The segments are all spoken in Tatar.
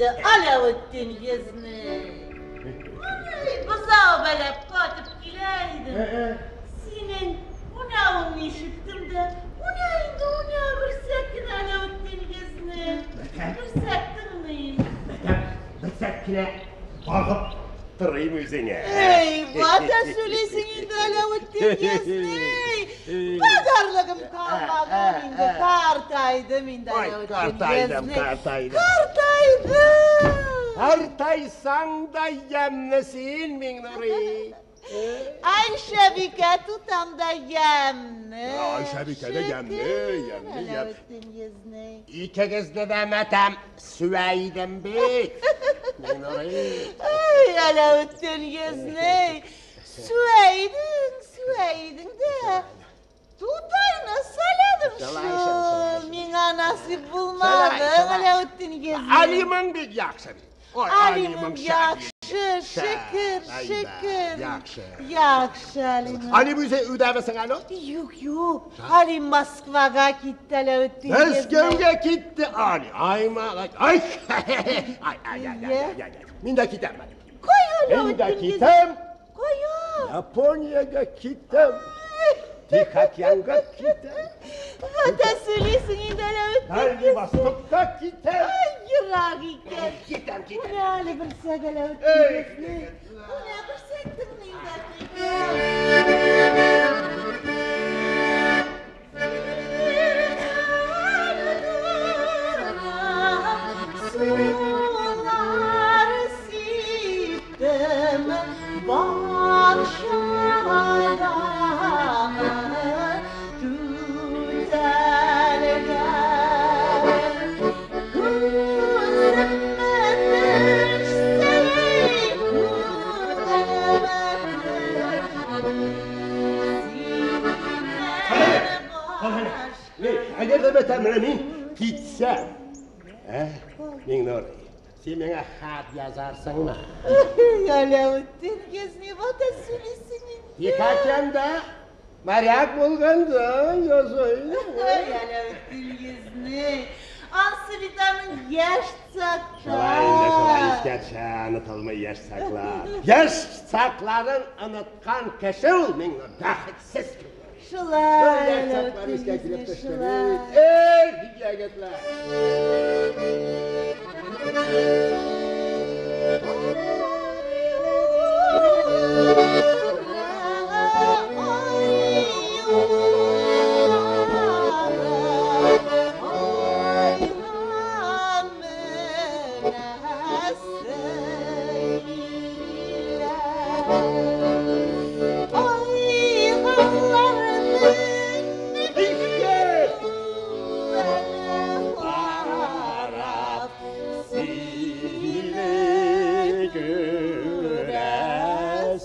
инде, Аләветдин җизни. Ай, бозау бәйләп кайтып килә идем. Синең уйнавыңны ишеттем дә, уйна инде, уйна, берсәк кенә, Аләветдин җизни. Берсәк тыңлыйм. Берсәк кенә багып торыйм үзеңә. Эй, вата сөйлисең инде, Аләветдин җизни. Багарлыгым калмаган инде, картайдым инде, Ай, Аләветдин картайдым, җизни. Картайдым. Картайдым. Картайсаң да ямьле син, Миңнурый. Айшәбикә тутам да ямьле. Айшәбикә дә ямьле, ямьле, ямьле. Аләветдин җизни. Икегезне дә мәтәм сүә идем бит. Миңнурый. Ай, Аләветдин җизни. Сүә идең, сүә идең дә. Тутайны сайладым Шулай, шул. шул, шулай. Миңа насыйп булмады, Шулай, шулай. Аләветдин җизни. Алимың бик яхшы бит. Ой, Алимым шәп. яхшы, шөкер, Әйбәт, шөкер. Яхшы. Яхшы, Алимым. Алим үзе өйдәме соң әле? Юк, юк. Алим Москвага китте, Аләветдин җизни. Мәскәүгә китте Али. Ай, малай. Ай. Ай, ай, ай, ай, ай, ай. Мин дә китәм әле. Кая, Мин дә Аләветдин җизни? китәм. Кая? Япониягә китәм. Тих океанга китәм. Хата сөйлисең инде, Аләветдин Дальний җизни. Востокка китәм. Ай, ерак икән. Китәм, китәм. Менә әле берсәк, Аләветдин Эй, җизни. Менә берсәк тыңлыйм да китәм. Sular siptim bahçada tütelgen. Kızım düşse Әгәр дә мәтәм менә мин китсәм. Ә, Миңнурый, син миңа хат язарсыңмы? Аләветдин җизни, вата сөйлисең инде. Тих океанда моряк булганда языйм. Ай, Аләветдин җизни. Ансы бит аның яшь чакта. Шулай инде, шулай искә төшә, онытылмый яшь чаклар. Яшь чакларын оныткан кеше ул, Миңнур, бәхетсез кеше. Шулай, Яшь чаклар Аләветдин искә килеп җизни, төште шулай. бит. Эй, егетләр! Карап сине күрәсем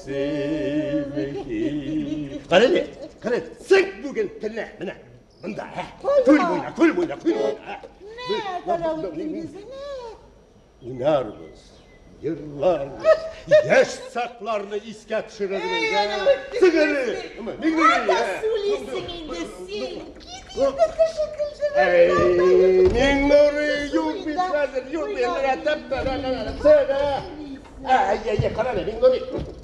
килә. Кара әле, кара, сык бүген төнлә, менә, монда, ә? Күл буена, күл буена, күл буена. Ә? Уйнарбыз, йырларбыз, яшь чакларны искә төшерербез. Эй, Аләветдин Сык әле, җизни. Миңнурый, Ата ә? сөйлисең инде син. Кит инде, кеше көлдереп. Эй, Миңнурый, юк бит хәзер, юк бит, менә тәп-тәп, сык, ә? Әй, әй, әй, кара әле, Миңнурый,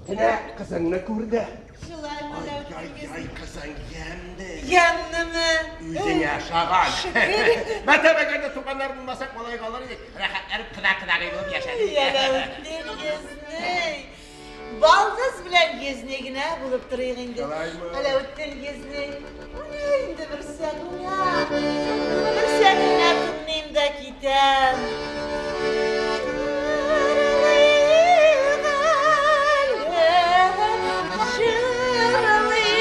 менә кызыңны күрде. Шулаймы, Ай, Аләветдин җизни? ай, кызың ямьле. Ямьлеме? Үзеңә охшаган. Мәтәм әгәр дә туганнар булмасак, малай калыр идек. Рәхәтләнеп кода-кодагый булып яшәдек. Аләветдин җизни. Балдыз белән җизни генә булып торыйк инде. Шулаймы? Аләветдин җизни. Уйна инде берсәк, уйна. Берсәк генә тыңлыйм да китәм. Җырлыйк әле, җырлыйк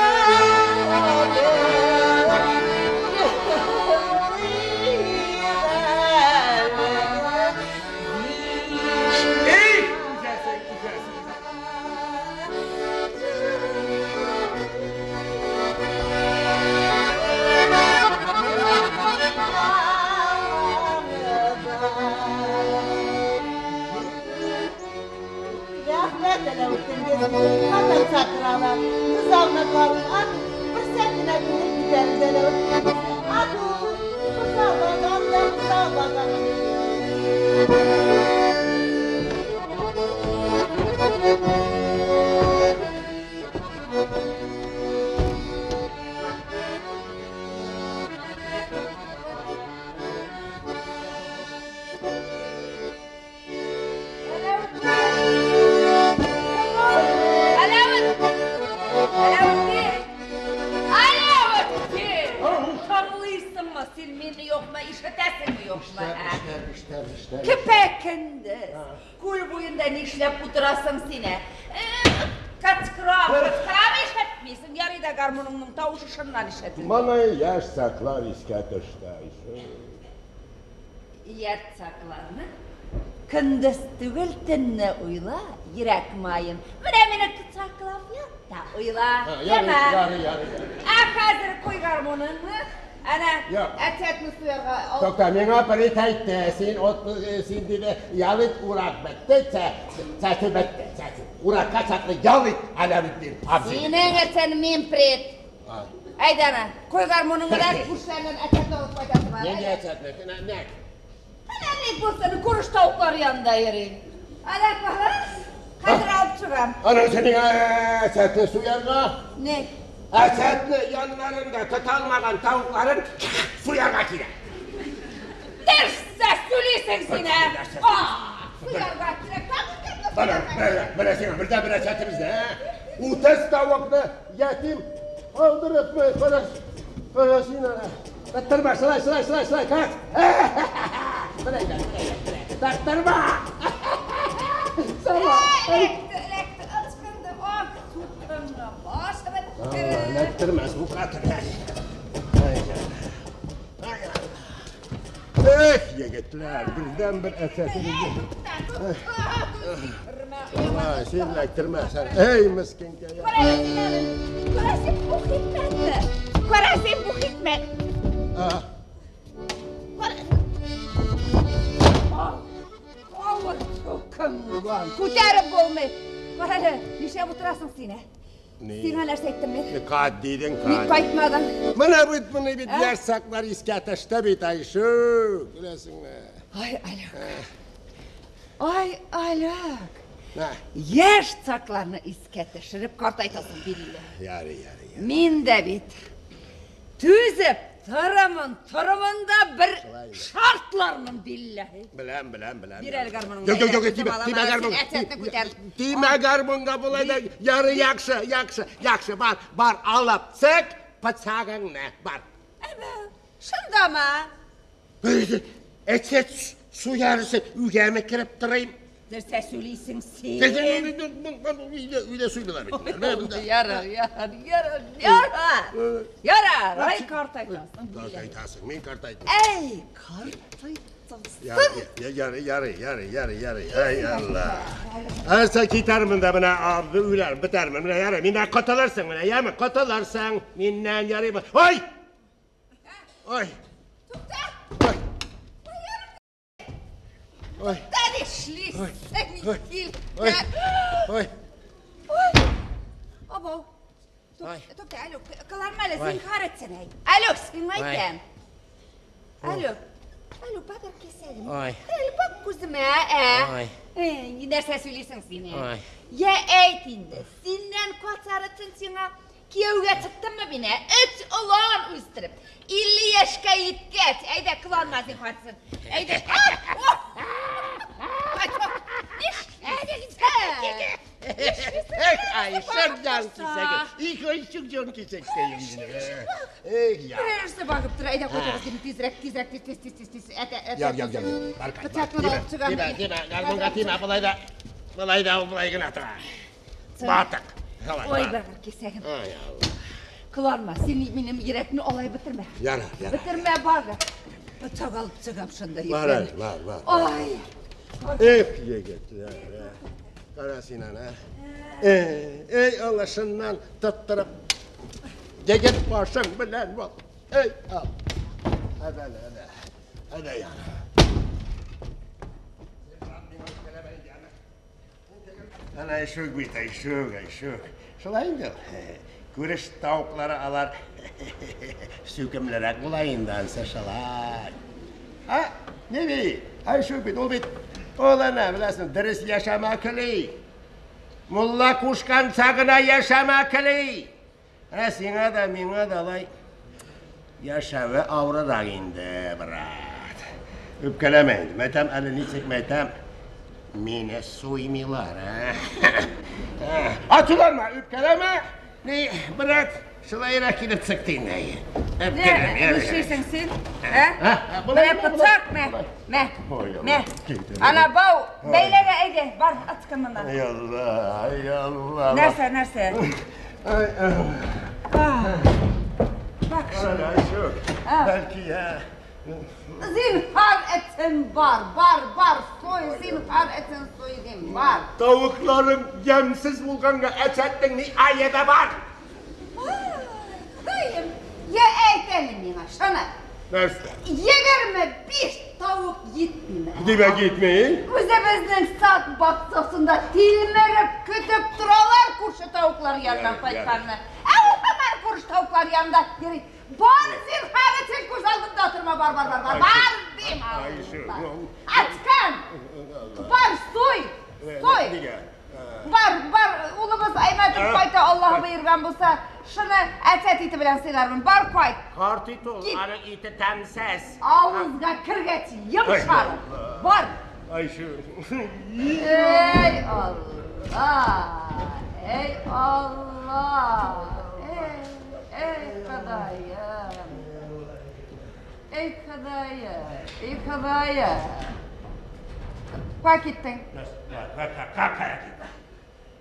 әле. Эй, үзәсең, үзәсең. Рәхмәт, Аләветдин җизни. Хата чакыралар. Кызарны карый. Ат, берсәк кенә күңел күтәрелде, Аләветдин. Ату, бозау баган да бозау баган. Тыңлыйсыңмы син мине юкмы, ишетәсеңме юкмы? Эштә. Көпә-көндез күл буенда нишләп утырасың син, ә? Кычкырам, кычкырам ишетмисең. Ярый да гармуныңның тавышы шыннан ишетелми. Моны яшь саклар искә төште. Яшь сакларны көндез түгел төнне уйла, йөрәк маем. Менә мине кочаклап ят та уйла. Ярый, ярый, ярый. Ә хәзер куй гармуныңны. Әнә, әтәтне суярга. Тукта, миңа прит әйтте, син от, син диде, ял ит, урак бетте, чәчү бетте, чәчү. Уракка чаклы ял ит, Әләветдин абзый. Синең өчен мин прит. Әйдә әнә, куй гармуныңны да күршеләрдән әтәтне алып кайтасы бар. Нинди әтәтне? Нәк. Әнә ник булсын, күрш тавыклар янында йөри. Әнә караш, хәзер алып чыгам. Аның синең әтәтне суярга? Ник? Әтәтне яннарында тота алмаган тавыкларын суярга кирәк. Нәрсә сөйлисең син, ә? Суярга кирәк. Менә, менә, менә сиңа бердән бер әтәтебезне, ә? 30 тавыкны ятим алдырып, кара, кара син аны. Таттырма, шулай, шулай, шулай, шулай, как? Менә, менә, менә, таттырма! Сама! Эләкте, эләкте, ычкынды, ах, тутыңны башы бетте. Эләктермәс бу катын. Эх, егетләр, бердән бер әтәтебезне. Ай, син эләктермәс. Эй, мескенкәй. Кара син бу хикмәтне. Кара син бу хикмәт. Авыр тукымган. Күтәреп булмый. Кара әле, нишләп утырасың син, ә? Сиңа нәрсә әйттем мин? Кат дидең, Ник кат. кайтмадың? Менә бит, моны бит яшь саклар искә төште бит, Айшүк. Күрәсеңме? Ай, Алек. Ай, Алек. Яшь сакларны искә төшереп картайтасың билле. Ярый, ярый. Мин дә бит түзеп торамын, торамын да бер шартлармын билләһи. Беләм, беләм, беләм. Бир әле гармуныңны. Юк, юк, юк, тимә, тимә гармунга. Әтәтне күтәр. Тимә гармунга болай да. Ярый, яхшы, яхшы, яхшы, бар, бар, алып чык пычагыңны, бар. Әбә, шундамы? Әтәт суярысы үгәме кереп торыйм? Нәрсә сөйлисең син? Өйдә суйдылар бит. Ярар, ярар, ярар, ярар. Ярар, ай картайтасың. Картайтасың, мин картайтам. Әй, картайтасың. Ярый, ярый, ярый, ярый, ярый. Ай, Алла. Әрсә китәрмен дә менә үләр, бетәрмен. Менә ярый, миннән котылырсың, менә яме, котылырсың. Миннән ярыймы? Ой! Ой! Тукта! Ой! Ой! Нишлисең, кил. Ой! Ой! Ой! Абау. Тукта, алло, кыланма әле, зинһар итсен, әй. Алло, сиңа әйтәм. Алло. Алло, бак кисәгем. Ой. Әле бак күземә, ә? Ой. Эй, нәрсә сөйлисең син? Ой. Я әйт инде, синнән катар өчен сиңа кияүгә чыктыммы мин, ә? Өч олан үстереп, 50 яшькә җиткәч, әйдә кыланма зинһар итсен. Әйдә. Эх, Айшык җан кисәге. Их, Айшык җан кисәккәем минем. Эх, я. Берәрсе багып тора, әйдә кайтыгыз килен, тизрәк, тизрәк, тиз, тиз, тиз, тиз, тиз. Әтә, әтә. Як, як, як. Бар, кайт, бар. Пычакны алып чыгам. Тимә, тимә, гармунга тимә, болай да, болай да, болай гына тора. Батык. Ой, бер кисәгем. Ай, Алла. Кыланма, син минем йөрәкне алай бетермә. Ярар, ярар. Бетермә, бар. Пычак алып чыгам шунда. Бар әле, бар, бар. Ай. Эх, егетләр, Кара син аны. Эй, Алла, шыннан тоттырып. Егет башың белән бул. Эй, ал. Әдә, әдә. Әдә, яна. Әнә Айшук бит, Айшук, Айшук. Шулай инде ул. Күреш тавыклары алар сөйкемлерәк була инде, ансы шулай. А, не би, Айшук бит, ул бит, ул әнә, беләсең, дөрес яшәмә кели. Мулла кушканча гына яшәмә кели. Әнә сиңа да, миңа да алай яшәве авыррак инде, брат. Үпкәләмә инде. Мәйтәм, әле ничек мәйтәм, мине суймыйлар, ә? Ачуланма, үпкәләмә. Ни, брат, шулайрак килеп чыкты инде. Үпкәләмә. Нишлисең син? Ә? Менә пычак, мә, мә, мә. Ана бау, бәйләгә әйдә, бар, ачкын моннан. Ай Алла, ай Алла. Нәрсә, нәрсә? Ай, Бак. Айшук, бәлки, ә? Зинһар итсен бар, бар, бар, суй, зинһар итсен суй дим, бар. Тавыкларың ямьсез булганга әчәтнең ни аебы бар? Ходаем, я әйт әле миңа, шуны. Нәрсә? 25 тавык җитмиме? Димәк җитми? Үзебезнең сад бакчасында тилмереп көтеп торалар күрше тавыклар яныннан кайтканны. Ә ул һаман күрше тавыклар янында йөри. Бар зинһар өчен күз алдымда торма, бар, бар, бар, бар, бар дим. Ачкан! Бар, суй! Суй! Бар, бар, улыбыз Аймәтов кайта, Аллаһы боерган булса, шуны әчәт ите белән сыйлармын. Бар, кайт. Карт ит ул, Кит. аның ите тәмсез. Авызга кергәч, йомшар. Бар. Айшук. Эй, Алла! Эй, Алла! Эй, эй, Ходаем! Эй, Ходаем! Эй, Ходаем! Кая киттең?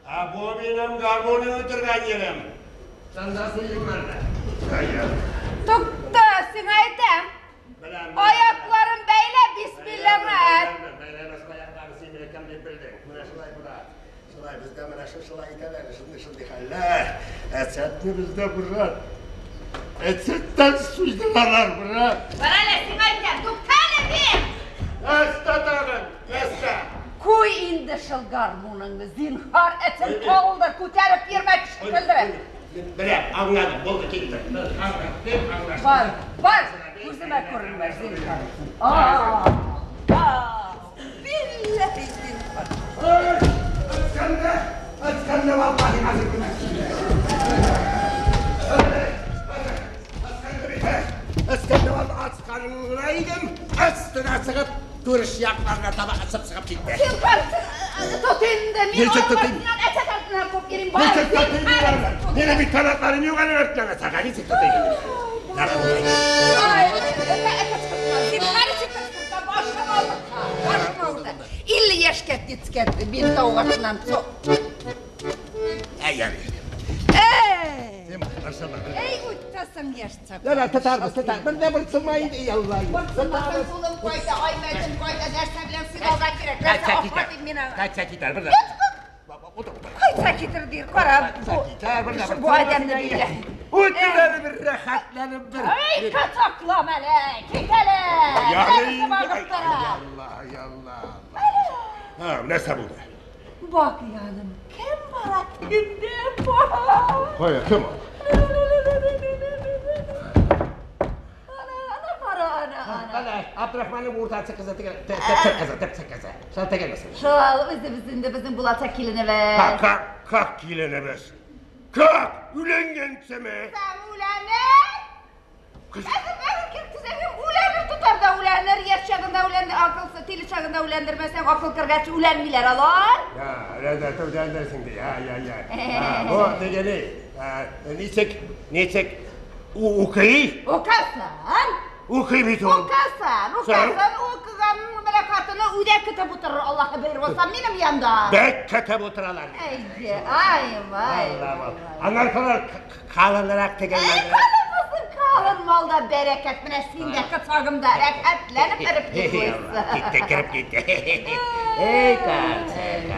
А бу минем гармония утырган җирем. Санда суйым әллә. Тукта, сиңа әйтәм. Беләм. Аякларын бәйлә, бисмиллаңа әйт. Бәйләмәс аякларын син мине кем дип белдең? Менә шулай була. Шулай бездә менә шулай итәләр, шундый шундый хәлләр. Әсәтне бездә брат. Әсәттән суйдыралар, брат. Бар әле, сиңа әйтәм, тукта әле дим. Әстә тагын, әстә. Куй инде шул гармуныңны, зинһар итсен, калдыр, күтәреп йөрмә кеше көлдереп. Беләм, аңладым, булды, китте. Аңладым, аңлашты. Бар, бар, күземә күренмә, зинһар. Билләһи, зинһар. Әскәндә, әскәндә валлаһи хәзер Әскәндә валлаһи ачканына идем, өстенә чыгып, күрш якларына таба очып чыгып китте. Зинһар, тот инде, мин Ничек тотыйм? артыннан әчәт артыннан куып йөрим, бар. Ничек тотыйм зинһар мин аны? итсен, тот. Минем бит канатларым юк әле артына чыга, ничек тотыйм мин? Ай, зинһар өчен кычкырта, башым авырта, башым авырта. 50 яшькә җиткән мин тауык артыннан. Әй, әй. Эй! Син барсana. Эй, үттәсең яшь чак. Яра тотарбыз, тотар. Бер дә бер сылмай инде, ялла. Борчылмасын, улым кайда, Аймәтем кайда, нәрсә белән сыйлауга кирәк. Нәрсә ашатыйм мин аңа? Кайтса китәр, бер дә. Утыр, утыр. Кайтса китер дир, кара. Кайтса китәр, бер дә бер. Бу адәмне биллә. Үтер бер рәхәтләнеп бер. Эй, кочаклам әле, кит әле. Ярый. Нәрсә багып тора? Ялла, ялла. Ha, нәрсә булды? Бак яным, кем бара тегендә бак? Кая, кем ул? Ана, ана бара, ана, ана. Әнә, Абдрахманның уртанчы кызы теге, төп кызы, төп кызы. Шул тегелмесен. Шул үзебез инде безнең булачак киленебез. Как, как, как киленебез? Как? Өйләнгәнсеме? Сән үләнер. Кыз- Әзер, әзер килеп төзәгем, үләнер тотар да үләнер, яшь чагында үләнер, акылсы, тиле чагында үләндермәсәң, акыл кергәч үләнмиләр алар. Я, рәдә тәүдәндерсең ди. Я, я, я. Бу теге ни? Ничек, ничек? Укый? Укысын. Укый бит ул. Укысын, укысын, укыган менә хатыны өйдә көтеп утырыр, Аллаһы бирер булса, минем янда. Бәк көтеп утыралар. Әйе, ай, вай. Алла, Аннан соң калынрак Әй, тегеләр. калын булсын, калын малда бәрәкәт, менә син дә кочагымда рәхәтләнеп эреп китәсең. Китте, кереп китте. Эй, карт.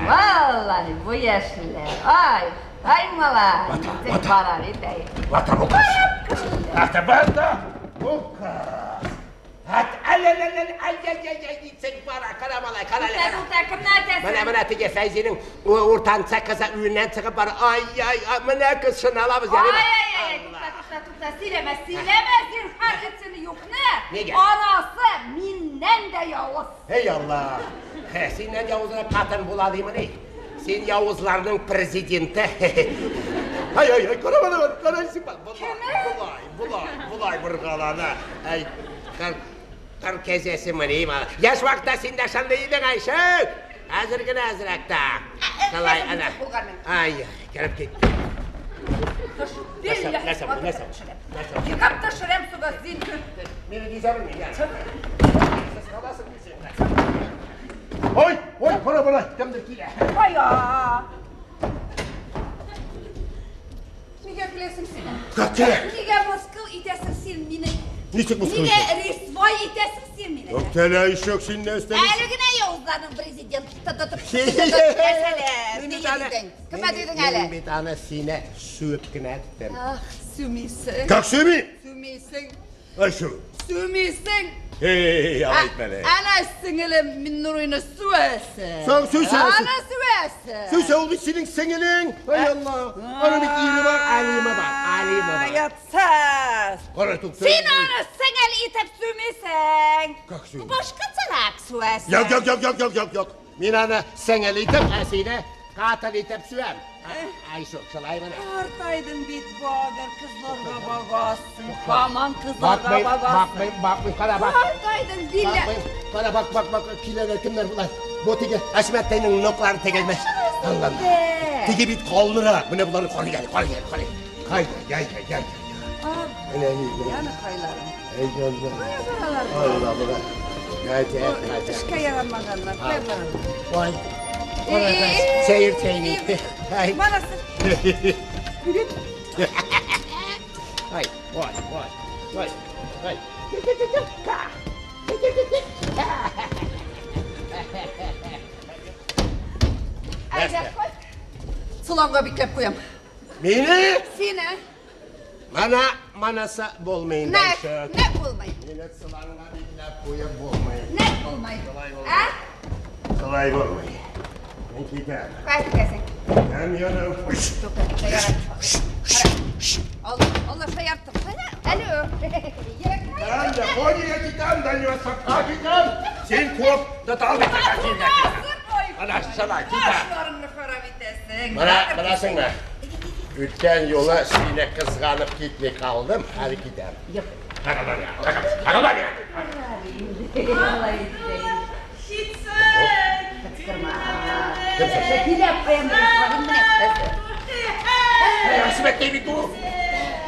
Валлаһи, бу яшьләр. Ай, ай малай. Вата, Тик вата. бара бит, әй. Вата бу кыз. Ата бата. Бу кыз. Ат, әл, әл, әл, әл, әл, әл, әл, әл, ничек бара, кара малай, кара әле, Тукта, кара. тукта, кемне әйтәсең? Менә, менә теге Фәйзинең уртанчы кызы өеннән чыгып бара. Ай, ай, ай, менә кыз шуны алабыз, Ай, ярыймы? ай, ай, тукта, тукта, тукта, сөйләмә, сөйләмә, зинһар итсен юкны. Нигә? Анасы миннән дә явыз. Эй Алла! Хе, синнән явызрак хатын була димени? Син явызларның президенты. Ай, ай, ай, кара бана, кара син. Болай, Кеме? болай, болай, болай боргалана. Ай, кар. Тор кәзәсе мени, Яшь вакытта син дә шундый идең, Айшук. Хәзер генә әзрәк тә. Шулай, әнә. Ай, кереп китте. Нәрсә, нәрсә, нәрсә? Йыгып төшерәм суга син. Мине дизәрме? Сез каласың син. Ой, ой, бара, бара, кемдер килә. Кая? Нигә көләсең син? Кәкә! Нигә мыскыл итәсең син мине? Ничек мыскыл Нигә рисвай итәсең син мине? Тәлә ишек син нәрсә? Әле генә явызларның президент тотып нәрсәләр? Нигә дидең? Кемгә дидең әле? Мин бит аны сине сүеп кенә әйттем. Ах, сүмисең. Как сүми? Сүмисең. Айшу. Сүмисең. Эй, алай итмәле. Әнә сеңелем Миннурыйны сүәсе. Соң сүсә. Ана сүәсе. Сүсә ул бит синең сеңелең. Ай Алла. Аның бит ире бар, Алима бар, Алима бар. Ятсыз. Кара тукта. Син аны сеңел итеп сүмисең. Как сүмим? Башкачарак сүәсең. Yok yok yok yok yok yok yok. Мин аны сеңел итеп, ә сине катыл итеп сүәм. Айшу, шулай менә. Картайдың бит багыр кызларга багасың. Хаман кызларга Бакмыйм, багасың. бакмыйм, бакмыйм, кара бак. Картайдың биллә. Бакмыйм, кара бак, бак, бак, киләләр кемнәр болар? Бу теге Әшмәттәйнең ноклары тегелмеш. Аллам. Теге бит калынрак. Менә боларны карый әле, карый әле, карый. Кайда, яй, яй, яй. Менә ни, менә. Яны кайларым. Ey Allah. Allah Allah. Гаҗәп, гаҗәп. Эшкә ярамаганнар. Кая баралар? Vay. Seyir seyir. Ay. Манасы. Ay, vay, vay, vay, vay. Әйдә, кой. Соланга бикләп куям. Мине Сине. мана манаса булмый инде. Нәк, нәк булмый. Мине сыланга бикләп куеп булмый. Нәк булмый. Шулай булмый. Ә? Шулай булмый. Мин китәм. Кая китәсең? Һәм яна. Тукта, шаярып. Алла, Алла шаяртып. Алло. Һәм дә Коньяга китәм, Дальневостокка китәм. Син куып тота алмыйсың, син дә китәм. Ана шулай китәм. Башларыңны харап итәсең. Менә, беләсеңме? Үткән юлы сине кызганып китми калдым, хәзер китәм. Юк. Тагылар я, тагылар я. Кем син? Киләп куям менә. Эй, Әсмәттәй бит ул.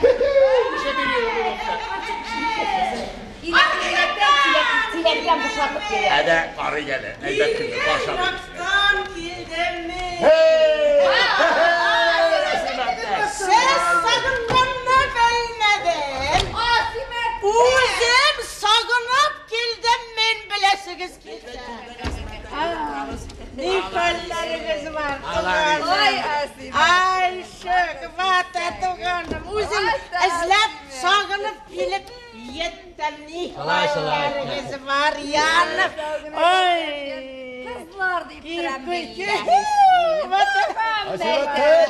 Нишләп йөри ул? Иләктән бушатып килә. Әдә карый әле, әйбәт кенә башлап. Ерактан килдемме? Hey! Әсмәттәй! Сез сагынганны белмәдем. Асимәт. Үзем сагынып килдем мин беләсегез килсә. Ни хәлләрегез бар, Алар туганым? Ай, Асимәт. Ай, шөк, вата туганым. Үзем Вата, эзләп, Асимәт. сагынып килеп еттем. Ни Шулай, шулай. хәлләрегез бар, янып. Ой. Кызлар дип торам Килеп, мин. вата. Әсмәттәй!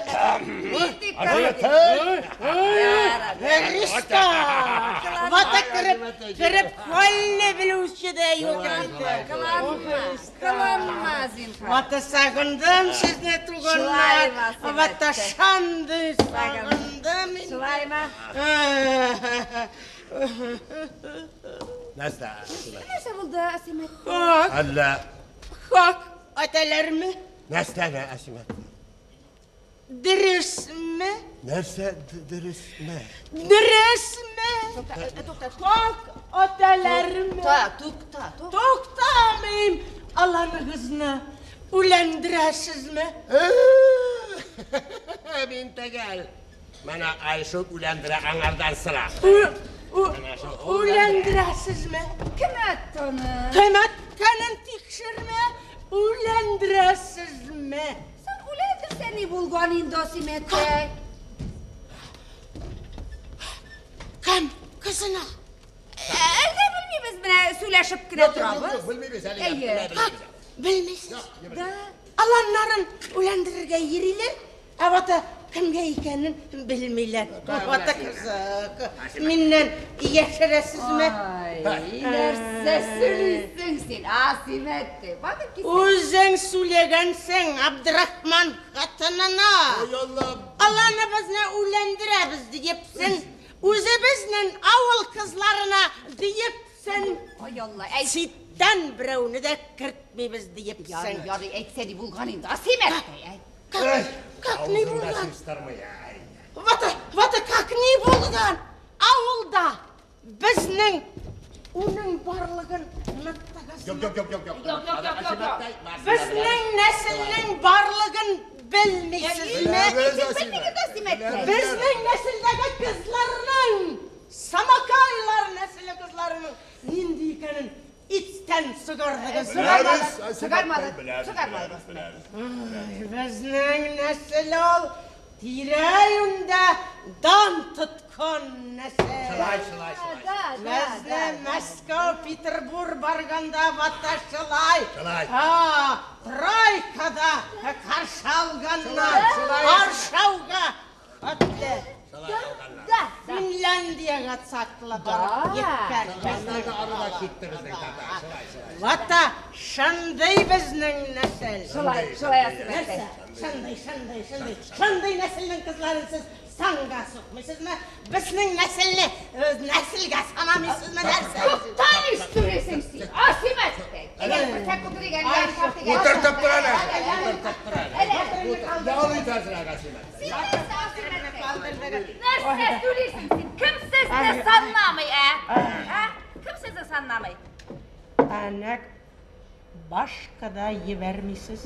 Әсмәттәй! Христа! Вата кереп, кереп хәлне белүче дә юк инде. Кыланма, кыланма, зинһар. Вата сагындым сезне туганнар. Шулаймы, Асимәттәй? Вата шанды сагындым. Шулаймы? Нәрсә? Нәрсә булды, Асимәт? Хак, Әллә хак аталармы? нәрсә Әсмәт? Дөресме? Нәрсә дөресме? Дөресме? Тукта, Хак аталармы? тукта, тукта. Туктамыйм. Аланыгызны үләндерәсезме? Мин төгәл. Менә Айшук үләндерә аңардан сора. Үләндерәсезме? Кем әйтте аны? Кем әйткәнен тикшермә, үләндерәсезме? Син үләндерсә ни булган инде, Асимәттәй? Кем кызына? Әллә белмибез, менә сөйләшеп кенә торабыз. Белмибез әле. Әйе. Белмисез. Да. Аланнарын үләндерергә йөриләр, ә вата кемгә икәнен белмиләр. Вата кызык. Миннән яшерәсезме? Ай, нәрсә сөйлисең син, Асимәттәй? Bakın ki Үзең сөйләгәнсең Абдрахман хатынына. Аллам. Аланыбызны үләндерәбез диепсең. Үзебезнең авыл кызларына диепсең. Әйтепсең. Ай Алла, әйт. Читтән берәүне дә кертмибез диепсең. Ярый, ярый, әйтсә ни булган инде. Асимәттәй, әй. Как, как ни Авызыңда булган? чистармый, ай. Вата, вата, как ни булган? Авылда безнең уның барлыгын оныттыгызмы? Юк, юк, юк, юк, юк. Юк, юк, юк, юк, юк. Безнең нәселнең барлыгын белмисезме? Белмигез, Асимәттәй. Безнең нәселдәге кызларның, Самакайлар нәселе кызларының нинди икәнен истән чыгардыгыз. Беләбез, Чыгармады, беләбез, чыгармады. беләбез, Ай, Безнең нәсел ул тирә-юньдә дан тоткан нәсел. Шулай, шулай, шулай. Да, да, Безне да. Мәскәү, Петербург барганда ваташылай. Шулай. А, тройкада каршы алганнар. Шулай, шулай. Варшауга хәтле. Шулай алганнар. Да, да. Финляндиягә чаклы барып еткән Аннан да ары да безнең китте безнең татар. Шулай, шулай. Вата шундый безнең нәсел. Шулай, шулай, Асимәттәй. Нәрсә? Шундый, шундый, шундый. Шундый нәселнең кызларын сез санга сукмыйсызмы? Безнең нәселне нәселгә санамыйсызмы нәрсә? Тукталыш сөйлисең син. Асимәттәй. Әгәр бер сәк утырыйк әле, ярым дигән. Утыртып тор әле. Утыртып тор әле. Әле. Ял итәсең, Асимәттәй. Син нәрсә, Асимәттәй? Нәрсә сөйлисең син? Кем сезне санламый, ә? Ә? Кем сезне санламый? Әнәк башка да ебәрмисез.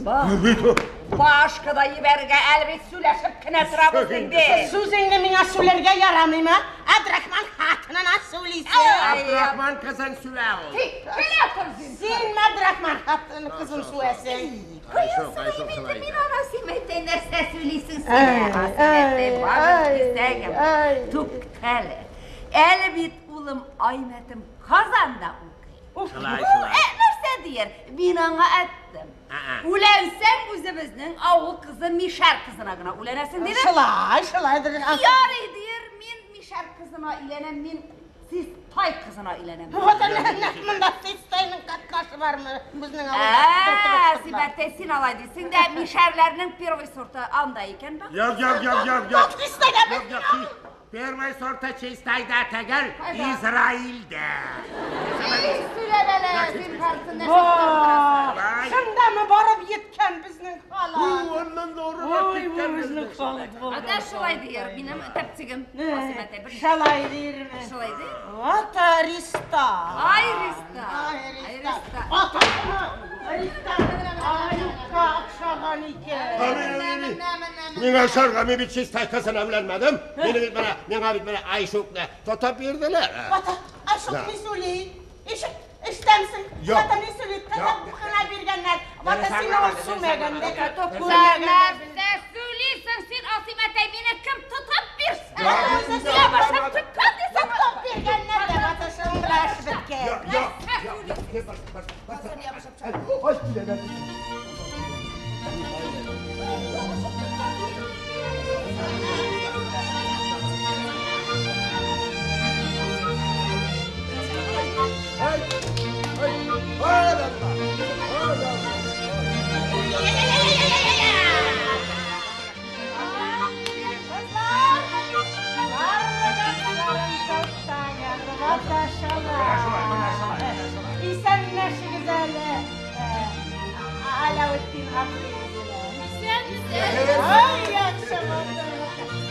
Башка да ебәргә әле бит сөйләшеп кенә торабыз инде. Сүзеңне миңа сөйләргә ярамыймы? Абдрахман хатынына сөйлисең. Абдрахман кызын сүә ул. Тик, килә тор син. Син Абдрахман хатыны кызын сүәсең. Айшук, Айшук, шулай Мин итә. ана Асимәттәй нәрсә сөйлисең син? Ай, Асимәттәй, ай, башың кисәгем. ай. Туктале. Әле бит улым Аймәтем Казанда укый. Шулай, Ул шулай. нәрсә дияр? Мин аңа әйттем. А-а. Үләнсәң үзебезнең авыл кызы Мишәр кызына гына үләнәсең дидем. Шулай, шулайдыр. Ярый дияр, мин Мишәр кызына өйләнәм, мин Систай кызына өйләнәм. Вот нәкъ монда Систайның катнашы бармы безнең Ә, авылда? Сибәттәй, син алай дисең дә, мишәрләрнең первый сорты анда икән бак. Юк, юк, юк, юк, юк. Бак, Чистайда Юк, юк, Первый сорты Чистайда түгел, Кайда? Израильдә. Эй, сөйләмәле, син харсын нәрсә торасың. Шулай. Шундамы барып еткән безнең халык? Аннан да арырак Ой, киткән бу безнең безнең. халык булды. Ата шулай дияр, минем тәпсигем. Асимәттәй, бер Шулай дирме? шулай дияр. Вот Ариста. Ай, Риста. Ай, Ай, Риста. Риста. Ата, Риста. Аюкка охшаган икән. Миңа ошарга, мин бит Чистай кызына өйләнмәдем. Мине бит менә, миңа бит менә Айшукны тотып бирделәр. Вата, Айшук Да. ни сөйли? Ишек, эштәмсең? Юк. Вата ни сөйли? Тотып кына биргәннәр. Вата син ул сүмәгәндә. Нәрсә сөйлисең син, Асимәттәй, мине кем тотып бирсен? Да. Я башым тоткан дисең. Тотып биргәннәр дә вата шыңгыраш беткән. Юк, юк, юк, бар, бар, бар. Ай, киләләр. Ай, ай, ай, Allah, ay, Allah. İsenleşiniz hele. Alaaddin Ay akşam oldu.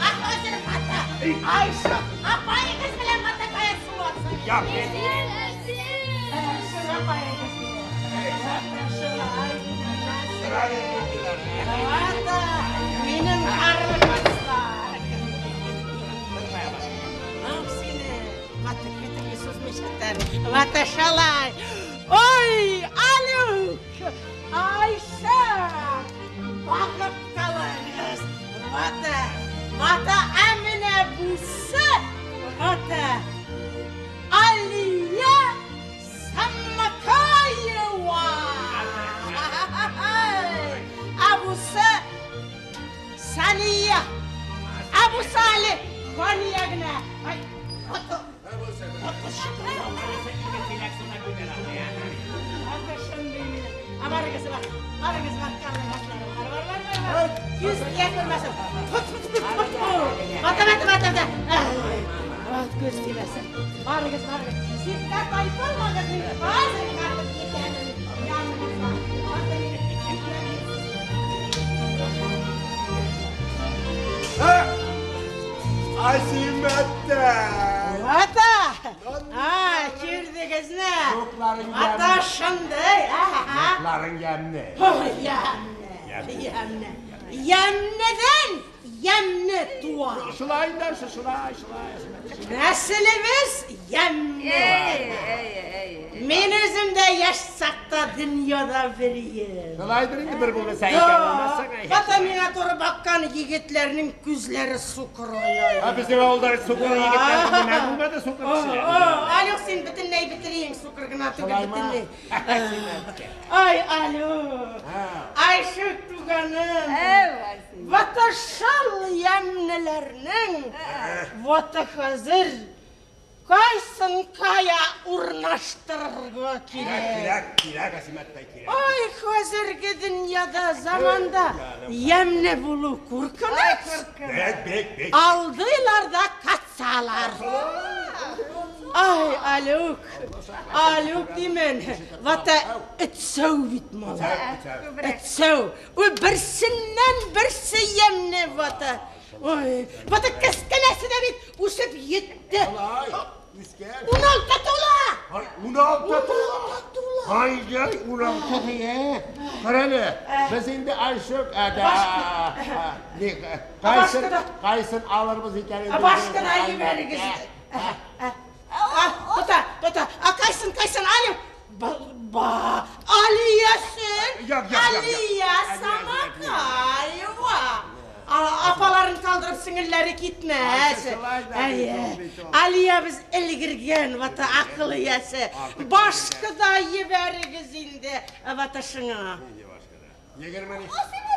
Ah özür hatta. Ay şu apayı kız bilen matakaya su atsın. Ya, Şu apayı kız bilen. Şu ay. Vata benim karnım Aksine vata kötü susmuşlar. Vata şalay. Oy Aluk. Ayşe. Bakıp kalırız. Vata. Vata Emine Buse. Vata Aliye Sammakayeva. Abusa Saniye. Abu Salih Vaniyagna. Ay, Vata. Vata şimdi. Abarıgız var. Arıgız var. Karnı var. Var var var var. Yüz diye kırmasın. Tut tut tut tut. Vata vata vata vata. Вот күз тимәсен. Барыгыз, барыгыз. Читкә тайпылмагыз, мин хәзер кайтып китәмен. Яныгызга. Асимәттә! Ата! А, күрдегезме? Ата шундый. Юкларың ямьле. Ой, ямьле. Ямьле. Ямьледән ямьле туа. Шулай инде, шулай, шулай. Нәселебез ямьле. Мин үзем дә яшь чакта дөньяда бер ел. Шулайдыр инде, бер булмаса икән булмасаң. Ата миңа туры баккан егетләрнең күзләре сукырая. Ә безнең авылда сукыр егетләр менә булмады сукыр кешеләр. Алюк, син бөтенләй бетерең, сукыр гына түгел, бөтенләй. Ай, Алюк. Ай, шук туганым. Вата шал ямьлеләрнең, вата хәзер кайсын кая урнаштырырга кирәк. Кирәк, кирәк, Асимәттә, кирәк. Ай, хәзерге дөньяда, заманда ямьле булу куркыныч. Бек, бек, бек. Алдылар да катсалар. Ай, Алюк, Алюк димен. Вата этсәү бит малай. Этсәү. Ой, берсеннән берсе ямьле вата. Ой, вата кечкенәсе дә бит үсеп җитте. Үскән. 16 тула. Ай, 16 тула. Ай, ай, 16 дия. Кара әле, без инде Айшук, әдә, кайсын, кайсын алырбыз икән инде. Башка да җибәрегез. Тота, тота. А кайсын, кайсын, Алю. Ба, Алиясын. Як, як, як, як. Алия Самакаева. Апаларын калдырып сеңелләре китмәс. Әйе. Алия без элгергән, вата акыл иясе. Башка да җибәрегез инде, вата шуңа. 20.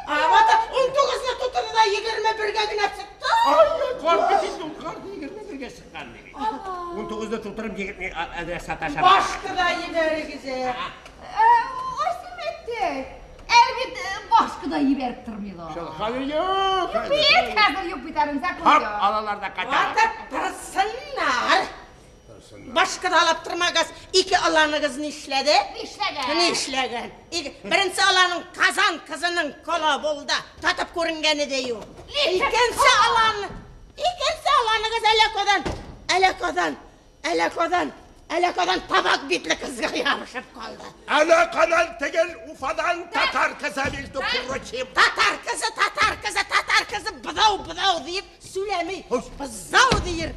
А, вата 19-ны тутырды да 21-гә генә чыкты. Ай, карт бит инде ул, карт 21-гә чыккан бит. 19-ны тутырып егетне әдрәс саташа. Башка да җибәрегез. Асимәттә, әле бит башка да җибәреп тормыйлар. Шул хәзер юк. Бит хәзер юк бит аның закон Хап, юк. алалар да кайталар. Вата торсыннар. Башка да алып тормагыз, ике аланыгыз нишләде? Нишләгән? Нишләгән? Беренче аланың Казан кызының колы булды. Татып күренгәне дә юк. Икенче алан, икенче аланыгыз әллә кайдан, әллә кайдан, әллә кайдан, әллә кайдан табак битле кызга ябышып калды. Әллә кайдан түгел, Уфадан татар кызы, между прочим. Татар кызы, татар кызы, татар кызы, быдау, быдау диеп сөйләми. Бызау дияр,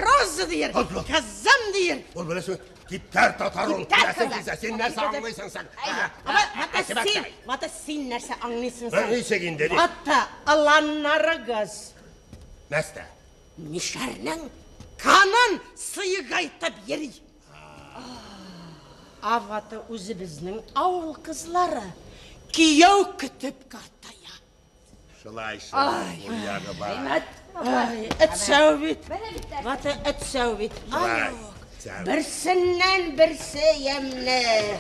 роза дияр, кызым дияр. Ул беләсең, типтәр татар ул. Типтәр Беләсең, кызы. син нәрсә аңлыйсың син? Ата син, ата син нәрсә аңлыйсың син? Ничек инде? Ата аланнарыгыз Нәрсә? мишәрнең канын сыегайтып йөри. Аваты үзебезнең авыл кызлары кияү көтеп картая. Шулай, шулай. Ул ягы бар. Ай, этсәү бит. Вата этсәү бит. Шулай. Ай, берсеннән берсе ямьле.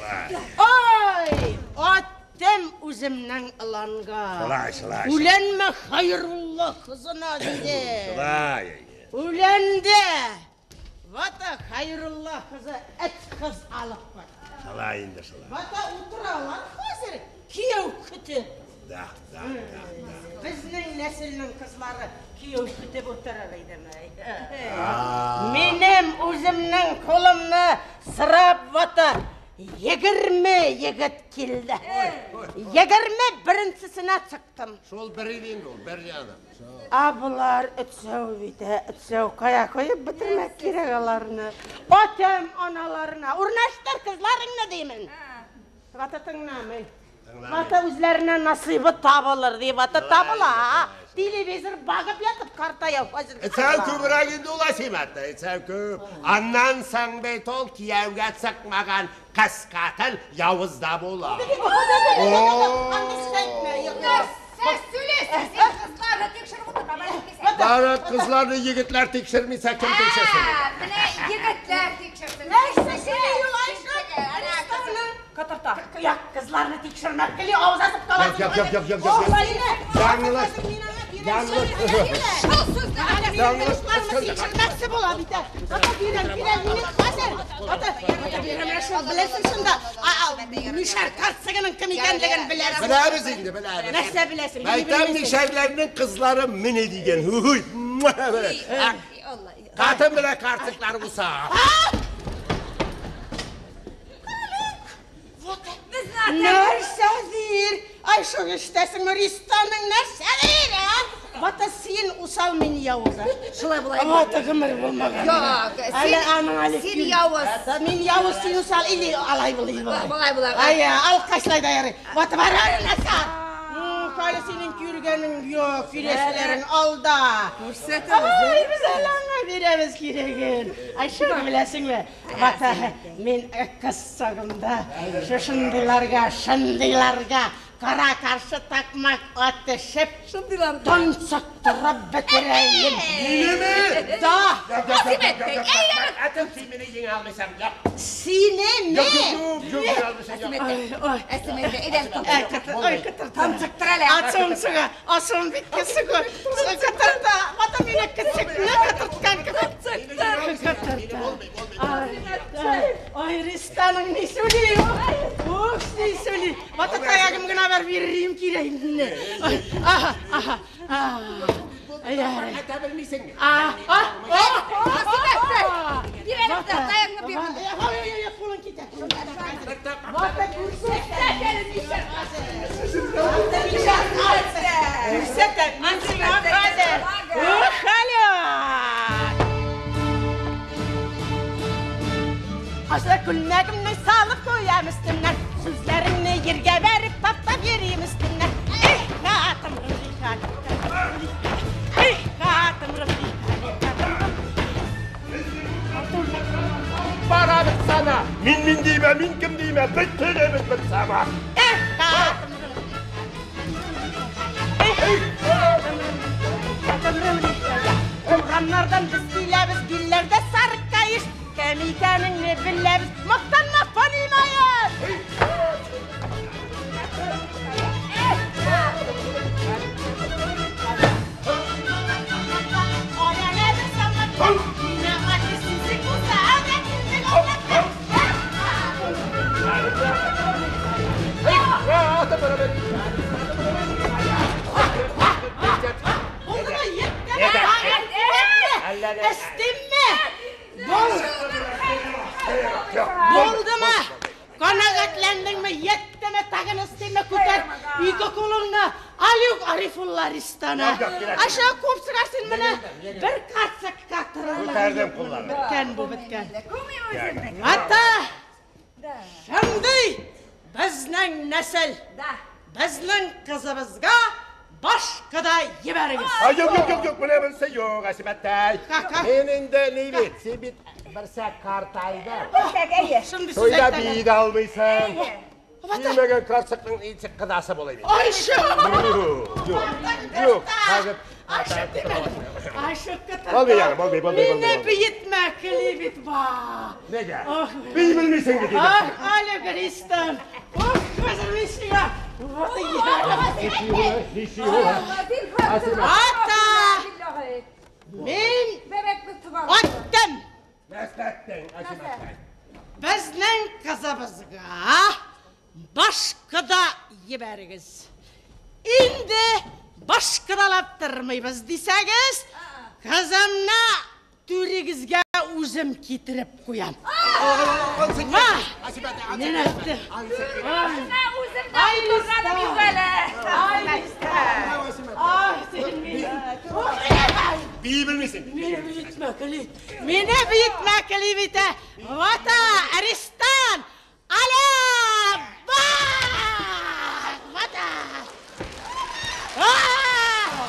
Ай, аттым үземнең ыланга. Шулай, шулай. Үләнмә Хайрулла кызына диде. Шулай. Үләнде. Вата Хайрулла кызы эт кыз алып кайтты. Шулай инде, шулай. Вата утыралар хәзер кияү көтеп. Да, да, да, да. Безнең нәселнең кызлары кияү көтеп утырыр идеме? Минем үземнең кулымны сорап вата 20 егет килде. 21-сенә чыктым. Шул бер иде инде ул, бер ягы. А болар өтсәү бит, өтсәү кая куеп бетермәк кирәк аларны. Атам аналарына, урнаштыр кызларыңны димен. Вата тыңламый. Вата үзләренә насыйбы табылыр дип, вата табыла. Телевизор багып ятып картая хәзер. Сәү күбрәк инде ул, Асимәттә, сәү күп. Аннан соң бит ул кияүгә чыкмаган кыз хатын явыз да була. Нәрсә сөйлисең син, кызларны тикшереп утырма, бәлки. Бары кызларны егетләр тикшермисә, кем тикшерсен? Менә егетләр тикшерсен. Нәрсә сөйли ул, Айша? Катырта. Як, кызларны тикшермәк кили, авыз асып каласың. Як, як, як, як, як, як. Яңлыш. Шул сүзне Яңлыш Тикшермәкче була бит. Ата бирәм, бирәм, мине хәзер. Ата, ата бирәм, шул беләсең шунда. Мишәр карчыгының кем икәнлеген беләсең. Беләбез инде, беләбез. Нәрсә беләсең? Мәйтәм мишәрләрнең кызлары менә дигән. Һуй. Катын белән карчыклар булса. Нәрсәдер? Ай, шул эштәсең, Ристаның нәрсәдер, а? Вата син усал, мин явыз. Шулай була. Вата гомер булмаган. Юк, Әле аның әле син явыз. Мин явыз, син усал, или алай булай булай. Болай була. Ай, алкашлай да ярый. Вата бар нәрсә? Әле синең күргәнең юк, кирәселәрең алда. Күрсәтәбез. Ай, без әле аңа бирәбез кирәген. Ай, шуны беләсеңме? Вата, мин кыз чагымда шушындыйларга, шындыйларга кара каршы такмак атышып, Шундыйларга. тончыктырып бетерәем. Минеме? Да, Атым син мине җиңә алмыйсың. Юк. сине Юк, ме? юк, юк, җиңә алмыйсың. Юк. Ай, Әсемәтә, әйдә ай, кытыр, ай, кытыр. Тончыктыр әле. Ачуым чыга, ачуым бит кесек. Кытырта, вата мине кесекне кытырткан кебек. Кытырта. Ай, ай, Ристаның ни сөйли? Ух, ни сөйли. Вата таягым гына бар бирерим кирәгемне. Ай, аха, аха. Ай, ай. Әйтә белмисеңме? А, а, Әсемәтә. Бир әле таягыңны бир. Ай, ай, ай, кулың китә. Вата күрсәтә. Күрсәтә, мин сиңа хәзер. Ух, алло. Аша күлмәгемне салып куям өстемнән, сүзләреңне ергә бәреп таптап йөрим өстемнән. Эх, атым рухи, эх, атым рухи, Барабыз сана. Мин мин димә, мин кем димә, бетерәбез бер сама. эх, атым рухи, эх, атым рухи. Урамнардан без киләбез, билләрдә сарык каеш, кем икәнеңне беләбез, мактанма, понимаешь? Атым Эстимме? Булдымы? Канәгатьләндеңме? Еттеме? Тагын өстеңме? Күтәр ике кулыңны. Алюк Арифулла Ристана. Аша күп сыгарсың менә. Бер карчык катырырлык. Күтәрдем кулларны. Беткән бу, беткән. Ата! Шундый безнең нәсел, безнең кызыбызга башка да җибәрегез. Ай, юк, юк, юк, юк, менә берсе юк, Әсимәттәй. Ка-ка. Мин инде ни бит, син бит берсә картайдың. Шундый сүз Туйда әйтәләр. бии дә алмыйсың. Килмәгән карчыкның ничек кодасы була бит. Ай, шу! Юк, юк, юк, хәзер Ай, шу димә. Ай, шу кытырта. Булмый ягы, булмый, булмый, Мине булмый, булмый. биетмә, кели бит ба. Нигә? Ох. Бии белмисең бит инде. Ах, Алюк Ристан. Ох, хәзер мин сиңа. Вот Ата! Мин аттым. Мәсләттең, Әсимәттәй. Безнең кызыбызга башка да җибәрегез. Инде башкадалап тормыйбыз дисәгез, кызымны түрегезгә үзем китереп куям. Ма! Мин әйттем. Ай, Ай, Ай, син мине. Бии белмисең. Мине биетмә, кели. Мине биетмә, кели бит. Вата, Аристан! Аля! Бак! Вата! А!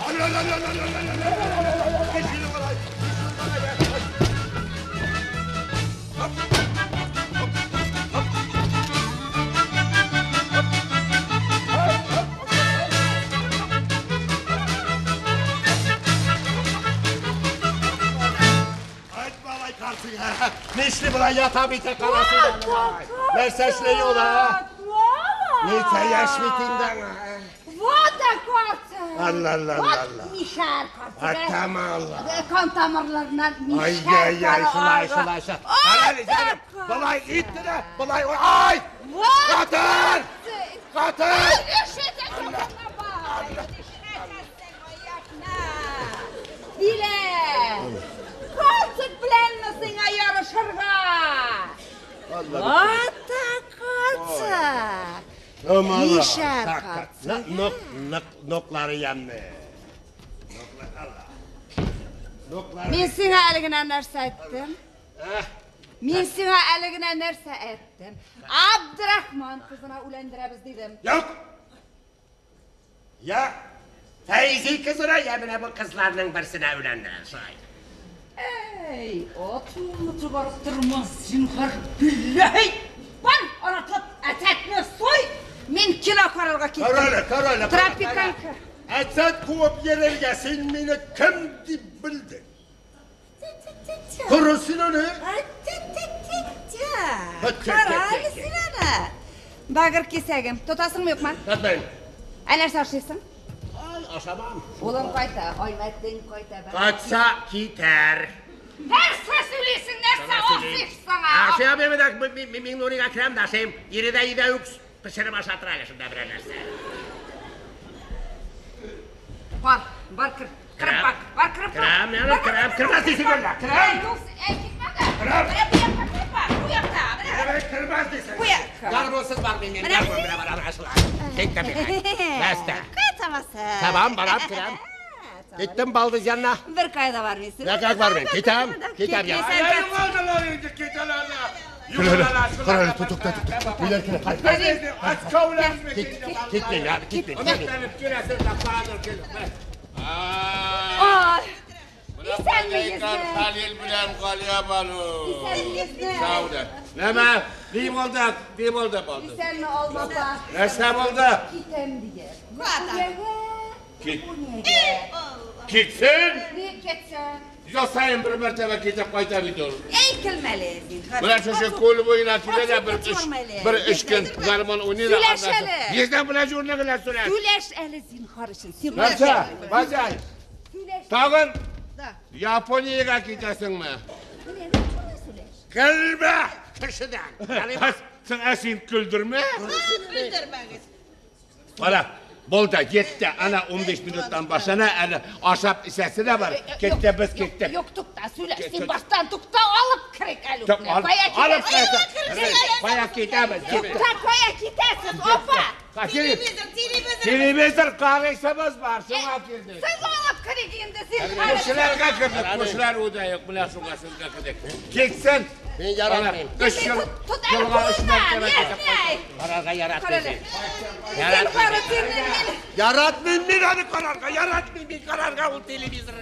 Алё, алё, алё, алё, алё, алё, алё, алё. Айт, малай, карчык, Нишли була ята бите карасы. Нәрсә эшли ул, а? Ничә яшь бит инде аңа? Вот карчык! Алла, Алла, Алла. Мишәр карчыгы. Атама Алла. Кан тамырларыннан мишәр. Ай, ай, ай, шулай, шулай, шулай. Карале, җаным, болай итте дә, болай, ай! Катыр! Катыр! Дилә! Карчык беләнме сиңа ярышырга? Ата карчык! Мишәр карчык. Нок, нок, ноклары ямны. Мин сиңа әле генә нәрсә әйттем? Мин сиңа әле генә нәрсә әйттем? Абдрахман кызына үләндерәбез дидем. Юк! Я Фәйзи кызына, я менә бу кызларның берсенә өйләндерәм, шулай. Эй, атыңны чыгарып тормас, зинһар, билләһи! Бар, ана тот, әсәтне суй! Мин кино карарга киттем. Карале, карале. Тропиканка. Әсәт куып йөрергә син мине кем дип белдең? Кара син аны. Кара әле син аны. Багыр кисәгем, тотасыңмы юкмы? Тотмыйм. Ә нәрсә ашыйсың? Ай, ашамам. Улым кайта, Аймәтең кайта. Кайтса китәр. Нәрсә сөйлисең, нәрсә ашыйсың? Ашыйм мин дә, Миңнурыйга керәм дә ашыйм. Ире дә өйдә үк пешереп ашатыр әле шунда берәр нәрсә. Бар, бар кер. Кереп бак, бар кереп бак. Керәм, яны керәм, кермәс дисең әллә, керәм. Юк, әй, китмә дә. Керәм. Менә бу якка кереп бак, бу якта. Менә. Керәм, кермәс дисең. Бу якка. Гармунсыз бармыйм мин, гармун белән барам шулай. Киттем мин. Бәстә. Кайтамасың. Тамам, барам, керәм. Киттем балдыз янына. Бер кайда бармыйсың. Бер бармыйм. Китәм, китәм я. Карале, тукта, тукта. Биләр кенә, кайт. Китмим я, китмим. Ай. Исәнме йөзне? Халил белән Галия балу. Исәнме йөзне? Сау Нәмә? Ни булды? Ни булды булды? Исәнме Алма апа? Нәрсә булды? Китәм дигән. Кит. Китсен. Ник китсен? Ел саен бер мәртәбә китеп кайта бит ул. Әй килмәле, зинһар. Менә шушы күл буена килә дә бер өч бер өч көн гармун уйный да. Сөйләш әле. Йөздән белән журны гына сөйләш. Сөйләш әле зинһар өчен. Син Нәрсә? Базай. Сөйләш. Тагын Да. Япониягә китәсеңме? Менә шулай сөйләш. Көлмә кешедән. Син ә син көлдермә. Көлдермәгез. Ара, булды, етте. Ана 15 минуттан башлана, әле ашап эчәсе дә бар. Китте без киттек. Юк, тукта, сөйләш. Син баштан тукта алып керик әле. Ток, алып керик. Кая китәбез? Тукта, кая китәсез, апа? Телевизор, телевизор. Телевизор карыйсыбыз бар, шуңа килдек. Сез алып керик инде, зинһар. Күршеләргә кердек, күршеләр өйдә юк, менә шуңа сезгә кердек. Китсен. Мин яратмыйм. Өч ел, Тот әле елга өч кулыңнан, мәртәбә китеп яшьнәй. Карарга яратмыйм. Зинһар өчен мин. Яратмыйм мин аны карарга, яратмыйм мин карарга ул телевизорны.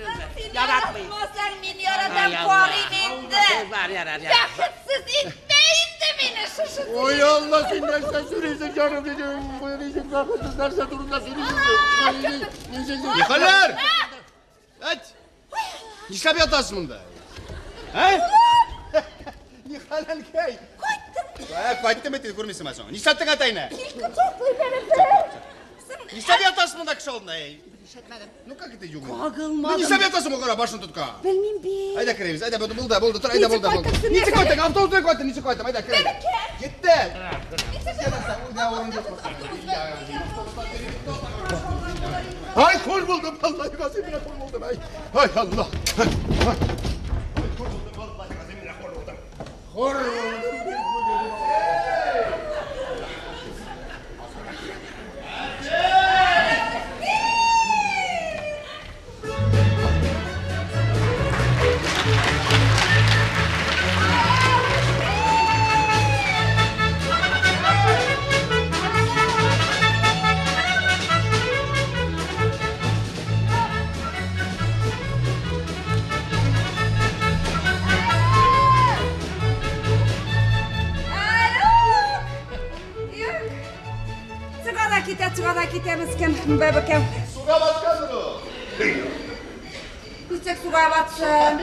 Яратмыйм. Яратмасаң, мин яратам, карыйм инде. Бар, ярар, ярар. Бәхетсез итмә инде мине шушы. Ой Алла, син нәрсә сөйлисең, җаным дидем. Ничек бәхетсез нәрсә турында сөйлисең? Нихәлләр? Әйт! Нишләп ятасың монда? Ә? Нихәл әнкәй? Кайттым. Ә, кайттым бит, күрмисеңме соң? Нишләттең атайны? Килке топлый бәреп. Нишләп ятасың монда кеше алдында, әй? Ишетмәдем. Ну как это юк? Кагылмадым. Ну нишләп ятасың бу кара башын тоткан? Белмим бит. Әйдә керәбез, әйдә булды, булды, булды, тор, әйдә Ничек булды, булды. кайттың, Ничек нәрсә? кайттың? Автобус белән кайттым, ничек кайттым? Әйдә керәбез. Бәбекә. Китте. Ay kul buldum vallahi gazimine kul buldum ay. Ay Allah. Ay, ay. Ay kul buldum vallahi gazimine kul buldum. Kul buldum. Суга да китә, суга да китә, мескен бәбекәм. Суга баткандыр ул. Ничек суга батсын?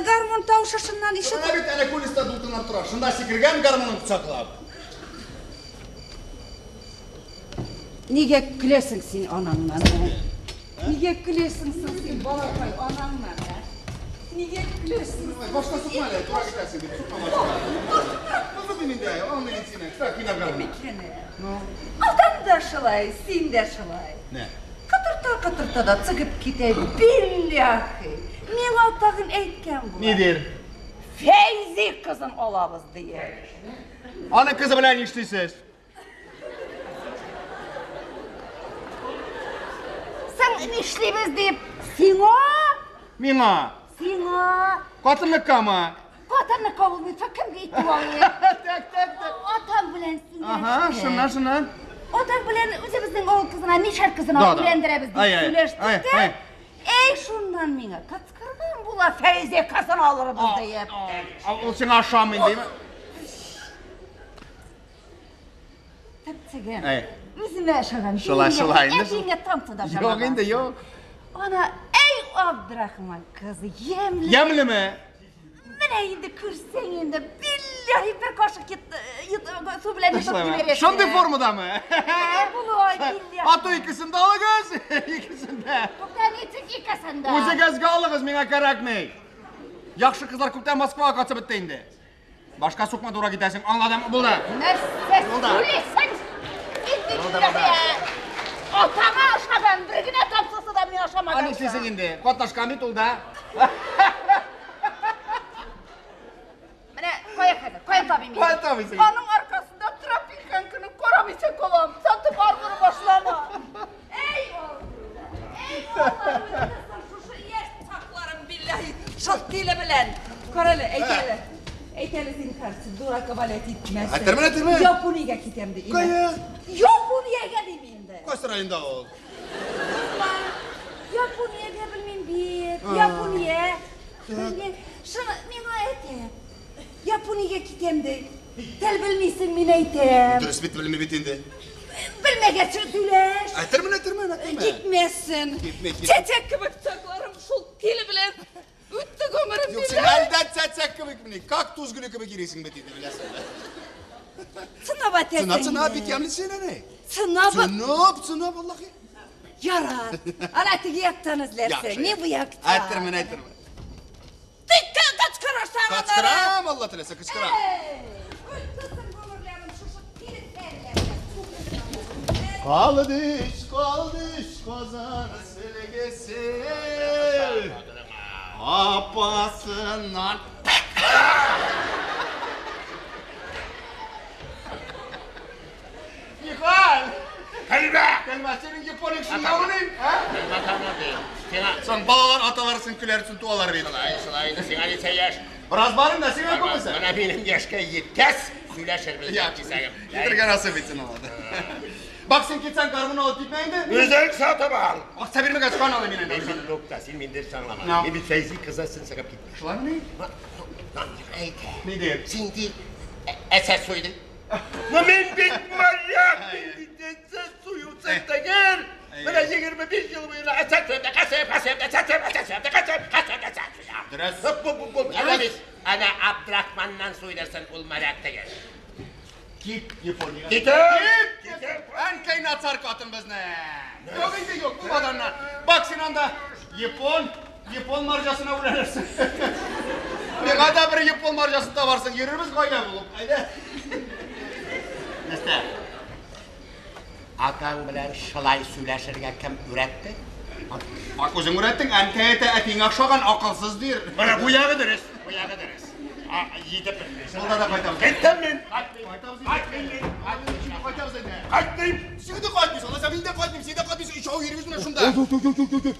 Гармун тавышы шуннан Менә ишетеп. бит әнә күл өстендә дулкынлап тора. Шунда сикергән гармунын кочаклап. Нигә көләсең син анаңнан? Нигә көләсең соң син, балакай, анаңнан, ә? Нигә көләсең? Башка сукма әле, тура китәсең дип, сукма башка. Булды мин инде, аңлыйм мин сине. Кстати, мин гармун. Микәне? Атам да шулай, син дә шулай. Нә? Котырта-котырта да чыгып китә, билләһи. Миңа тагын әйткән була. Ни дир? Фәйзи кызын алабыз, дия. Аның кызы белән нишлисез? Соң нишлибез дип, сиңа, Миңа. сиңа, Катынлыккамы? катынны кабул итсә кемгә итеп алыйм? Так, так, так. Атам белән сөйләштек. Ага, шуннан, шуннан. Атам белән үзебезнең авыл кызына, мишәр кызына Да, да. өйләндерәбез дип Ай, ай, сөйләштек ай, тә. ай. Эй, шуннан миңа кычкырган була, Фәйзи кызын алырбыз диеп. Ул сиңа ошамый дими? Төпчеген. Ай. Үземә ошаган. Шулай, шулай инде. Әтиеңә тамчы да Юк ошамаган. инде, юк. Ана, эй, Абдрахман кызы, ямьле. Ямьлеме? Менә инде күрсәң инде, билләһи бер кашык су белән йотып җибәрәсең. Шундый формадамы? Менә булай, билләһи. Ато икесен дә алыгыз, икесен дә. Тукта, ничек икесен дә? Үзегезгә алыгыз, миңа кирәкми. Яхшы кызлар күптән Москвага кайтып бетте инде. Башка сукма тура китәсең, аңладым, булды. Нәрсә Булды. сөйлисең? Инде билләһи. Атаңа ошаган бер генә тамчысы да миңа ошамаган. Аны нишлисең инде? Катнашкан бит ул да. Менә кая хәзер? Кая табыйм инде? Кая табыйсың? Аның аркасында тропиканканы карамыйча калам. Сатып арбыры башлана. Эй, Алла! Эй, Алла! Шушы яшь чакларым билләһи шул тиле белән. Карале, әйт әле. Әйт әле зинһар, син дурака валять итмәсен. Әйтермен, әйтермен. Япониягә китәм ди. Кая? Япониягә дим инде. Кайсы районда ул? Япониягә белмим бит. Япония. Белмим. Шуны миңа әйтә. Япониягә китәм ди. Тел белмисең, мин әйтәм. Дөрес бит белми бит инде. Белмәгәч сөйләш. Әйтермен, әйтермен, әйтермен. Китмәсен. Китмә, китмә. Чәчәк кебек чакларым шул тиле белән үтте гомерем. Юк, син әлдә цәцәк кебек мени, кактус гөле кебек йөрисең бит инде, беләсең. Сынап әйтәсең. Сынап, сынап, бик ямьле син әнә. Сынап. Сынап, сынап, Аллаһи. Ярар. Ана теге яктан эзләрсең. Не бу яктан. Әйтермен, әйтермен. Тик кычкырырсың аннары. Кычкырам, Алла теләсә, кычкырам. Kaldı iş, kaldı iş, kazan silgisi. Apasından. Mihal! Көлмә! Көлмә, синең японик шунда ha? Көлмә тамыр ди. Сиңа Сон балалар аталарсын, күләрсен, туалар бит. шулай, шулай инде сиңа ничә яшь? Бераз барың да, сиңа күпмесе? Менә минем яшькә җиткәс, сөйләшербез кисәгем. Китергә насыйп итсен алады. Бак син китсәң гармун алып китмә инде. Үзең сатып ал. Акча бирмәгәч кан алыйм мин Мин инде. бит тукта, син миндер аңлама. No. Мин бит Фәйзи кызы син чыгып китмә. Шулаймыни? Lan әйтә. Ни дим? Син ди әсәс суйдың. Ну мин бит маньяк, мин бит әсәс суючы түгел. Менә 25 ел буена әсәс суйды, касып, касып, әсәс, әсәс, касып, касып, әсәс суям. Дөрес. Бу, бу, бу, Әнә бит, әнә Абдрахманнан суйдырсын ул моряк түгел. Кит Япониягә. Китәм! Кит! Кит! Әнкәй начар катын безне. Юк инде юк, булмады аннан. Бак син анда япон, япон марҗасына үләнерсең. Миңа да бер япон марҗасын табарсың, йөрербез гаилә булып. Әйдә. Нәрсә? Атаң белән шулай сөйләшергә кем өйрәтте? Бак үзең өйрәттең, әнкәй әйтә, әтиңә охшаган акылсыз дир. Менә бу ягы дөрес, бу ягы дөрес. Җитеп бетмеш. Булда да кайтабыз. Киттем мин. Кайтабыз инде. Кайтмыйм мин. Кайтабыз инде. Кайтмыйм. Син дә кайтмыйсың, алайса мин дә кайтмыйм, син дә кайтмыйсың, өчәү йөрибез менә шунда.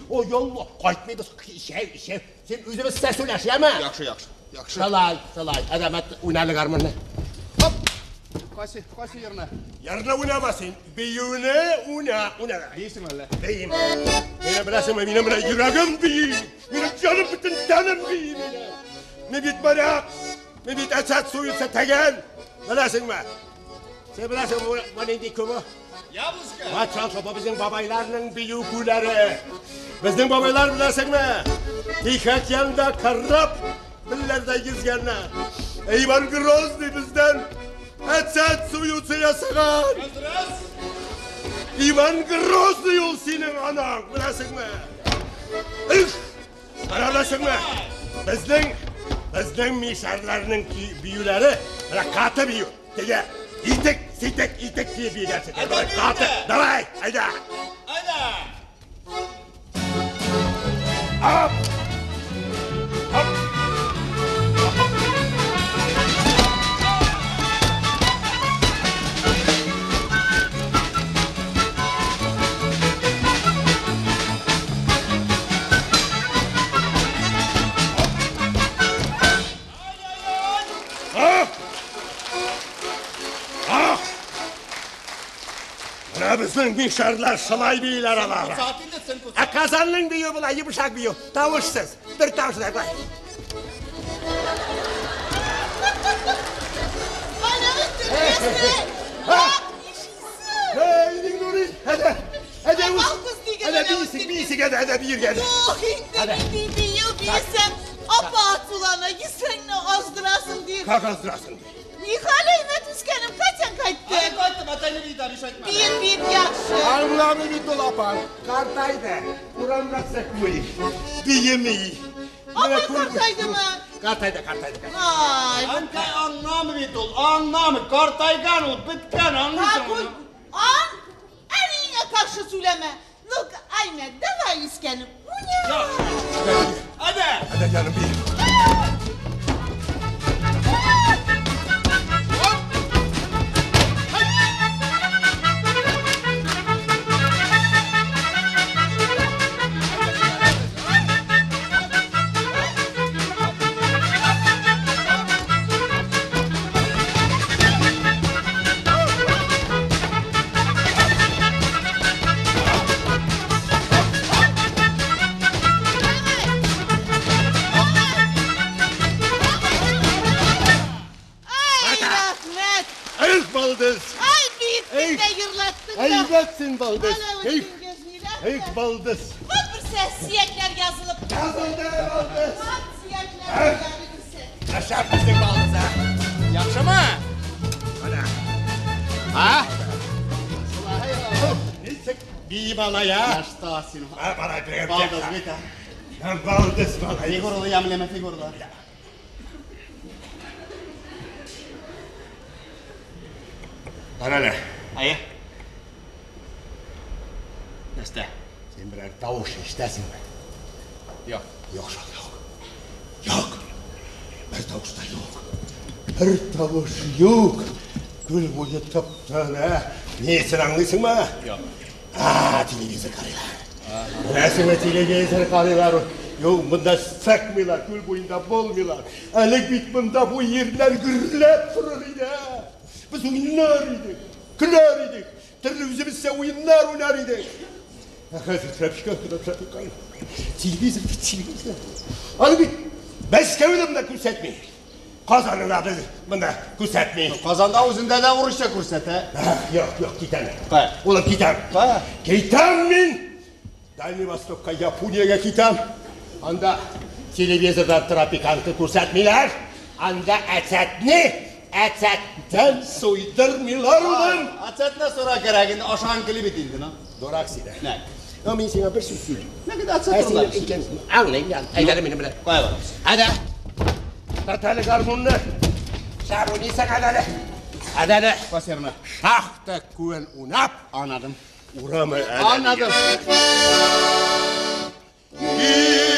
Ой, ой, ой, кайтмыйбыз. Ишәй, ишәй. Син үзебез сөйләш, яме? Яхшы, яхшы, яхшы. Шулай, шулай. Әдәмәт уйналы гармунны. Хоп. Кайсы, кайсы yerine? Yarına oynama sen. Biyune una, una. Бийсең әллә? Бейим. Мине беләсеңме, минем менә йөрәгем бии. Минем җаным бөтен тәнем бии минем. Мин бит моряк. Мин бит әсәт суйса тәгәл. Беләсеңме? Син беләсеңме, бу нинди күбе? Яблочко. Патша шопа безнең бабайларның бию күләре. Безнең бабайлар беләсеңме? Тихий океанда карап билләрдә йөзгәннәр. Иван Грозный бездән әсәт суюсы ясаган. Дөрес. Иван Грозный ул синең анаң, беләсеңме? Эх, беләсеңме? Безнең мишәрләрнең биюләре, менә каты бию. Теге итек, ситек, итек киеп биеләсең. Каты, давай, әйдә. Әйдә. Ап! Ап! Безнең мишәрләр шулай бииләр алар. Ә Казанның бию була, йомшак бию, тавышсыз, бер тавыш да бар. Эй, Нурин, әдә, әдә, әдә бийсең, бийсең, әдә, әдә биергә. Юк, инде бию бийсәм, апа атулана, йөзеңне аздырасың дип. Как аздырасың дип? Нихәл әйбәт үскәнем, кайчан кайттың? Ай, кайттым, атайны бит, абиш әйтмә. Биеп, биеп, яхшы. Аңламый бит ул апаң, картайды, урамга чыкмый, бийеми. Апа картайдымы? Картайды, картайды. Ай, Әнкәй аңламый бит ул, аңламый, картайган ул, беткән, аңлыйсың. Ан, әниеңә каршы сөйләмә. Ну-ка, Аймәт, давай үскәнем. Уйна. Әдә. Әдә, җаным, бии. Әйбәтсен, балдыз. Эх, балдыз. Вот берсе сиякләр язылып. Язылды, балдыз. Вот сиякләр берсе. Ашап безнең балдыз, а? Яхшымы? Ана. А? Ничек бии малай, а? Ашта син. Балдыз бит, а? Балдыз малай. Фигуралы ямлеме фигуралы. Ана әле. Әйе. Нәрсә? Син берәр тавыш ишетәсеңме? Юк. Юк шул, юк. Юк. Бер тавыш та юк. Бер тавыш юк. Күл буе тып-тын, ә? Нисен аңлыйсыңмы? Юк. А, телевизор карыйлар. Беләсеңме, телевизор карыйлар. Юк, монда чыкмыйлар, күл буенда булмыйлар. Әле бит монда бу җирләр гөрләп торыр иде. Без уйнар идек, көләр идек. Төрле үзебезчә уеннар уйнар идек. Ә хәзер трәпшкә, трәпшкә. Телевизор, телевизор. Аны бит Мәскәүдә монда күрсәтми. Казанында без монда күрсәтми. Казанда үзендә дә урысча күрсәтә. Юк, юк, китәм. Кая? Улым, китәм. Кая? Китәм мин. Дальний Востокка, Япониягә китәм. Анда телевизордан тропиканка күрсәтмиләр. Анда әцәтне әцәттән суйдырмыйлар, улым. Әцәтне сора кирәк инде, ашаган кили бит инде, на. Дурак син. Нә? Но мин сиңа бер сүз сөйлим. Нә әцәт турында? Аңлыйм, әйдә минем белән. Кая барабыз? Әйдә. Тат әле гармунны. Шабу нисең әле. Әйдә. Бас ярына. Шахта күен уйнап. Аңладым. Урамы Аңладым. Аңладым.